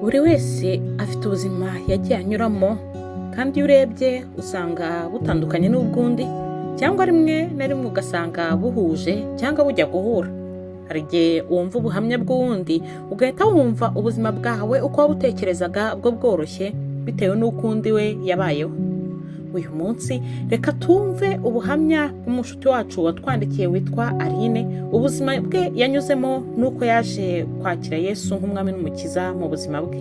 Buri wese afite ubuzima yagiye anyuramo, kandi iyo urebye usanga butandukanye n'ubw'undi, cyangwa rimwe na rimwe ugasanga buhuje cyangwa bujya guhura. Hari igihe wumva ubuhamya bw'uwundi ugahita wumva ubuzima bwawe uko wabutekerezaga bwo bworoshye bitewe n'uko undi we yabayeho. Uyu munsi reka tumve ubuhamya bw'umushuti wacu watwandikiye witwa Aline, ubuzima bwe yanyuzemo n'uko yaje kwakira Yesu nk'umwami n'umukiza mu buzima bwe.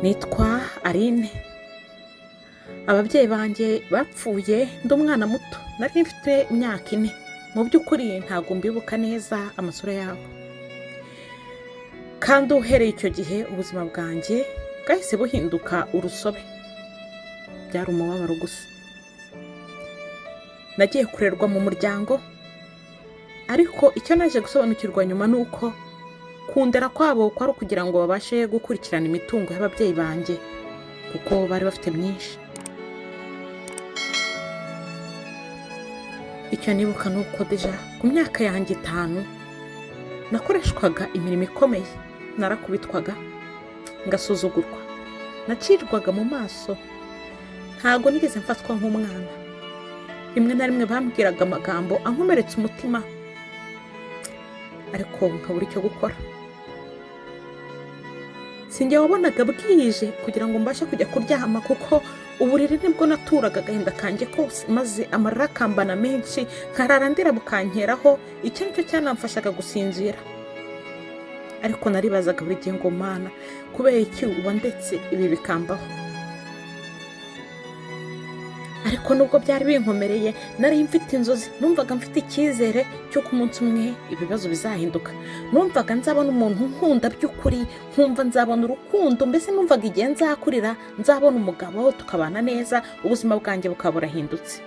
Nitwa Aline. Ababyeyi banjye bapfuye ndi umwana muto, nari mfite imyaka 4. Mu by'ukuri ntabwo mbibuka neza amasura yabo. Kandi uhereye icyo gihe ubuzima bwanjye bwahise buhinduka urusobe. Byari umubabaro gusa. Nagiye kurerwa mu muryango, ariko icyo naje gusobanukirwa nyuma ni uko kundera kwabo kwari ukugira ngo babashe gukurikirana imitungo y'ababyeyi banjye, kuko bari bafite myinshi. Icyo nibuka ni uko deja ku myaka yanjye 5 nakoreshwaga imirimo ikomeye, narakubitwaga, ngasuzugurwa, nacirwaga mu maso, ntago nigeze mfatwa nk'umwana. Rimwe na rimwe bambwiraga amagambo ankomeretsa umutima, ariko nkabura icyo gukora. Sinjye wabonaga bwije kugira ngo mbashe kujya kuryama, kuko uburiri nibwo naturaga agahinda kanjye kose, maze amarira akambana menshi, nkarara ndira bukankeraho. Icyo nicyo cyanamfashaga gusinzira. Ariko naribazaga buri gihe ngo Mana, kubera iki uba ndetse ibi bikambaho? Ariko nubwo byari binkomereye, nari mfite inzozi, numvaga mfite icyizere cy'uko umunsi umwe ibibazo bizahinduka. Numvaga nzabona umuntu nkunda by'ukuri, nkumva nzabona urukundo, mbese numvaga igihe nzakurira nzabona umugabo tukabana neza, ubuzima bwanjye bukaba burahindutse.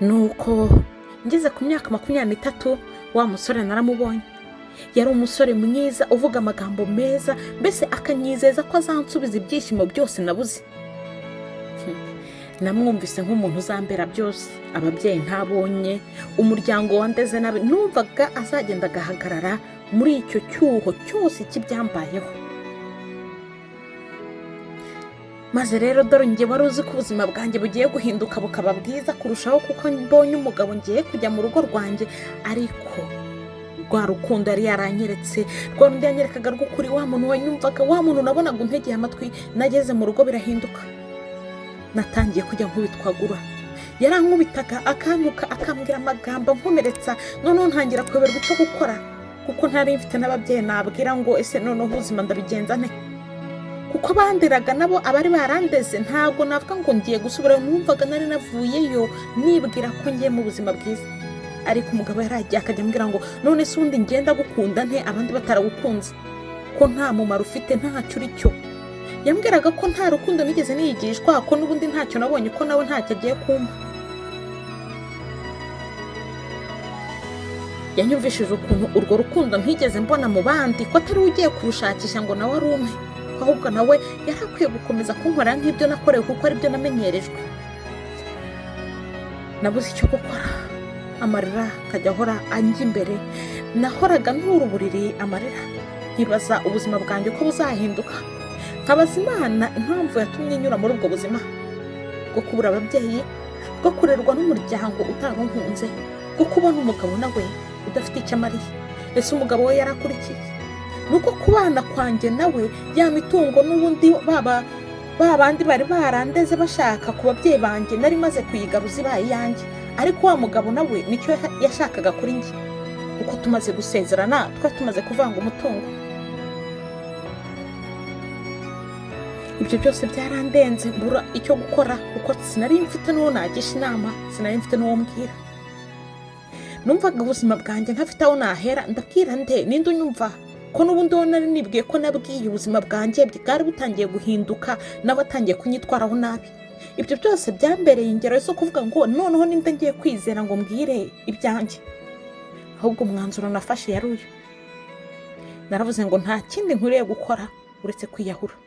Nuko ngeze ku myaka 23, wa musore naramubonye. Yari umusore mwiza uvuga amagambo meza, mbese akanyizeza ko azansubiza ibyishimo byose nabuze. Namwumvise nk'umuntu uzambera byose, ababyeyi ntabonye, umuryango wandeze nabi, numvaga azagenda agahagarara muri icyo cyuho cyose cy'ibyambayeho. Maze rero dore njye wari uzi ko ubuzima bwanjye bugiye guhinduka bukaba bwiza kurushaho, kuko mbonye umugabo ngiye kujya mu rugo rwanjye. Ariko rwa rukundo yari yaranyeretse, rwa rundi yanyerekaga rw'ukuri, wa muntu wanyumvaga, wa muntu nabonaga untegeye amatwi, nageze mu rugo birahinduka. Natangiye kujya nkubitwagura, yarankubitaga akantuka, akambwira amagambo ankomeretsa, noneho ntangira kuyoberwa icyo gukora, kuko ntari mfite n'ababyeyi nabwira ngo ese noneho ubuzima ndabigenza nte? Kuko banderaga nabo abari barandeze, ntabwo navuga ngo ngiye gusubira, numvaga nari navuyeyo nibwira ko ngiye mu buzima bwiza. Ariko umugabo yaragiye akajya ambwira ngo none se ubundi ngenda gukunda nte abandi bataragukunze, ko nta mumaro ufite, ntacyo uri cyo. Yambwiraga ko nta rukundo nigeze niyigishwa, ko n'ubundi ntacyo nabonye, ko nawe ntacyo agiye kumpa. Yanyumvishije ukuntu urwo rukundo ntigeze mbona mu bandi, ko atari we ugiye kurushakisha ngo nawe ari umwe, ko ahubwo nawe yari akwiye gukomeza kunkorera nk'ibyo nakorewe, kuko aribyo namenyerejwe. Nabuze icyo gukora, amarira akajya ahora anjya imbere. Nahoraga ntura uburiri amarira, nkibaza ubuzima bwanjye uko buzahinduka, nkabaza Imana impamvu yatumye nyura muri ubwo buzima bwo kubura ababyeyi, bwo kurerwa n'umuryango utarunkunze, bwo kubona umugabo nawe udafite icyo amariye. Ese umugabo we yarakurikiye? Nuko kubana kwanjye nawe ya mitungo n'ubundi baba babandi bari barandeze bashaka ku babyeyi banjye nari maze kuyigaruza ibaye iyanjye, ariko wa mugabo nawe nicyo yashakaga kuri njye, kuko tumaze gusezerana twari tumaze kuvanga umutungo. Ibyo byose byarandenze, mbura icyo gukora, kuko sinari mfite n'uwo nagisha inama, sinari mfite n'uwo mbwira. Numvaga ubuzima bwanjye ntafite aho nahera, ndabwira nde, ninde unyumva? Ko n'ubundi wo nari nibwiye ko nabwiye ubuzima bwanjye bwari butangiye guhinduka, nawe atangiye kunyitwaraho nabi. Ibyo byose byambereye ingero zo kuvuga ngo noneho ninde ngiye kwizera ngo mbwire ibyanjye? Ahubwo umwanzuro nafashe yari uyu. Naravuze ngo nta kindi nkwiriye gukora uretse kwiyahura.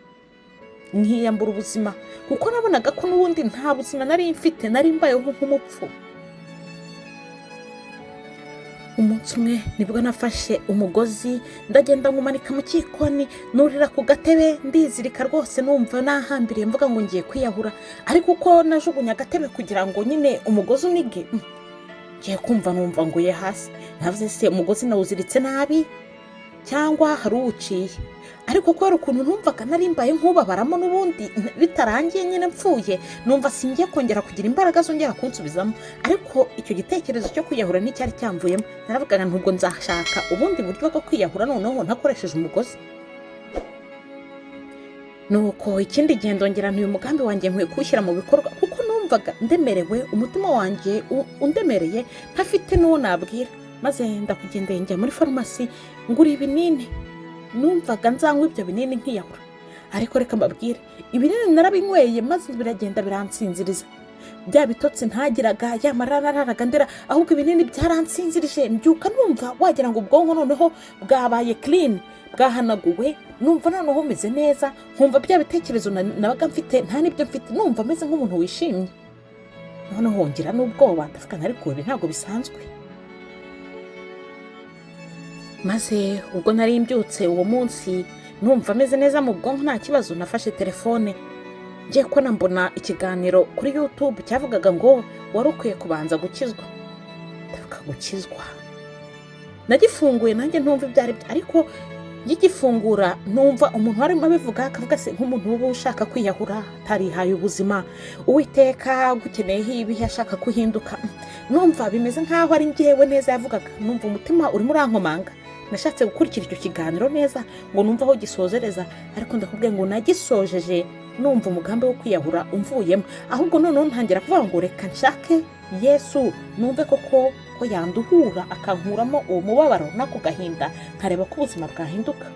Nkiyambura ubuzima kuko nabonaga ko n'ubundi nta buzima nari mfite, nari mbayeho nk'umupfu. Umunsi umwe nibwo nafashe umugozi ndagenda nkumanika mu kikoni, nurira ku gatebe ndizirika rwose, numva nahambiriye mvuga ngo ngiye kwiyahura. Ariko uko najugunya agatebe kugira ngo nyine umugozi unige, ngiye kumva numva nguye hasi. Navuze se umugozi nawuziritse nabi cyangwa hari uwuciye? Ariko kubera ukuntu numvaga nari mbaye nk'ubabaramo n'ubundi bitarangiye nyine mpfuye, numva singiye kongera kugira imbaraga zongera kunsubizamo. Ariko icyo gitekerezo cyo kwiyahura nticyari cyamvuyemo. Naravugaga nubwo nzashaka ubundi buryo bwo kwiyahura noneho ntakoresheje umugozi. Nuko ikindi gihe ndongera ntuye umugambi wanjye nkwiye kuwushyira mu bikorwa, kuko numvaga ndemerewe, umutima wanjye undemereye, ntafite n'uwo nabwira. Maze ndakugendeye njya muri farumasi ngura ibinini, numvaga nzanywa ibyo binini nkiyahura. Ariko reka mbabwire, ibinini narabinyweye maze biragenda biransinziriza. Bya bitotsi ntagiraga, ya marara nararaga ndera, ahubwo ibinini byaransinzirije. Mbyuka numva wagira ngo ubwonko noneho bwabaye clean, bwahanaguwe, numva noneho meze neza, nkumva bya bitekerezo nabaga mfite nta n'ibyo mfite, numva meze nk'umuntu wishimye. Noneho ngira n'ubwoba, ndavuga nti ariko ibi ntabwo bisanzwe. Maze ubwo nari mbyutse uwo munsi numva meze neza mu bwonko nta kibazo, nafashe telefone ngiye kubona mbona ikiganiro kuri YouTube cyavugaga ngo wari ukwiye kubanza gukizwa. Ndavuga gukizwa, nagifunguye nanjye ntumva ibyo ari byo, ariko ngigifungura numva umuntu warimo abivuga akavuga se nk'umuntu uba ushaka kwiyahura atarihaye ubuzima, Uwiteka agukeneyeho ibihe ashaka kuhinduka. Numva bimeze nk'aho ari njyewe neza yavugaga, numva umutima urimo urankomanga. Nashatse gukurikira icyo kiganiro neza ngo numve aho gisozereza, ariko ndakubwiye ngo nagisojeje numva umugambi wo kwiyahura umvuyemo. Ahubwo noneho ntangira kuvuga ngo reka nshake Yesu numve koko ko yanduhura akankuramo uwo mubabaro n'ako gahinda, nkareba ko ubuzima bwahinduka.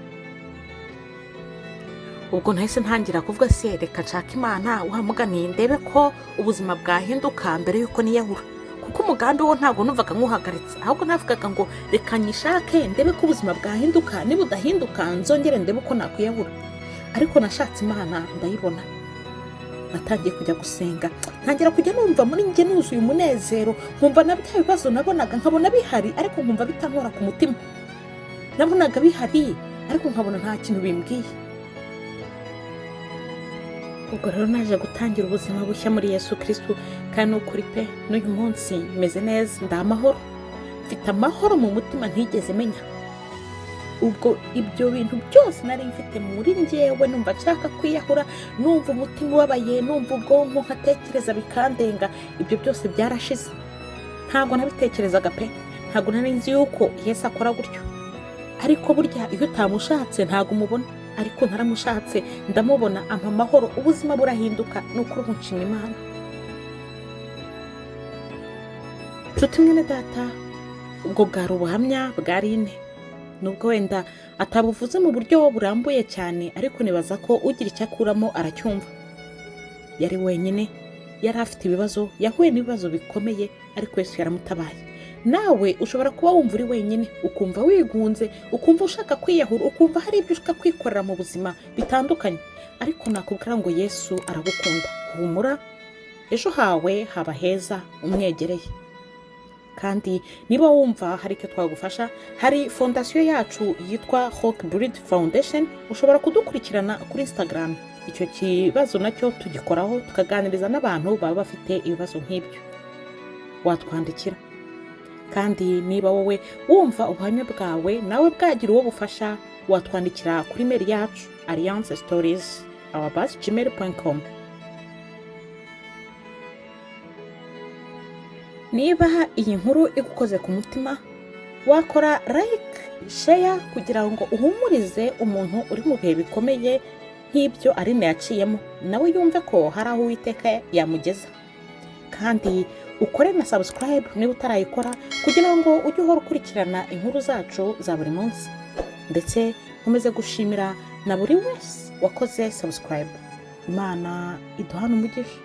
Ubwo nahise ntangira kuvuga se reka nshake Imana wa mugani ndebe ko ubuzima bwahinduka mbere y'uko niyahura, kuko umugambi wo ntabwo numvaga nkuhagaritse, ahubwo navugaga ngo reka nyishake ndebe ko ubuzima bwahinduka, niba udahinduka nzongere ndebe uko nakwiyahura. Ariko nashatse Imana ndayibona. Natangiye kujya gusenga, ntangira kujya numva muri njye nuzuye umunezero, nkumva na bya bibazo nabonaga nkabona bihari ariko nkumva bitankora ku mutima. Nabonaga bihari ariko nkabona nta kintu bimbwiye. Ubwo rero naje gutangira ubuzima bushya muri Yesu Kristo, kandi n'ukuri pe n'uyu munsi meze neza, ndi amahoro, mfite amahoro mu mutima ntigeze menya. Ubwo ibyo bintu byose nari mfite muri njyewe, numva nshaka kwiyahura, numva umutima ubabaye, numva ubwonko nkatekereza bikandenga, ibyo byose byarashize. Ntabwo nabitekerezaga pe, ntabwo nari nzi yuko Yesu akora gutyo. Ariko burya iyo utamushatse ntabwo umubona, ariko naramushatse ndamubona, ampa amahoro, ubuzima burahinduka. Ni ukuri ubu nshima Imana. Nshuti mwene data, ubwo bwari ubuhamya bwa Aline. Nubwo wenda atabuvuze mu buryo burambuye cyane, ariko nibaza ko ugira icyo akuramo aracyumva. Yari wenyine, yari afite ibibazo, yahuye n'ibibazo bikomeye, ariko Yesu yaramutabaye. Nawe ushobora kuba wumva uri wenyine, ukumva wigunze, ukumva ushaka kwiyahura, ukumva hari ibyo ushaka kwikorera mu buzima bitandukanye, ariko nakubwira ngo Yesu aragukunda. Humura, ejo hawe haba heza umwegereye. Kandi niba wumva hari icyo twagufasha, hari fondasiyo yacu yitwa Rock Breed Foundation, ushobora kudukurikirana kuri Instagram. Icyo kibazo nacyo tugikoraho, tukaganiriza n'abantu baba bafite ibibazo nk'ibyo. Watwandikira. Kandi niba wowe wumva ubuhamya bwawe nawe bwagira uwo bufasha, watwandikira kuri mail yacu alliancestories@gmail.com. Niba iyi nkuru igukoze ku mutima, wakora like, share kugira ngo uhumurize umuntu uri mu bihe bikomeye nk'ibyo Aline yaciyemo, nawe yumve ko hari aho Uwiteka yamugeza. Kandi ukore na subscribe niba utarayikora, kugira ngo ujye uhora ukurikirana inkuru zacu za buri munsi. Ndetse nkomeze gushimira na buri wese wakoze subscribe. Imana iduhane umugisha.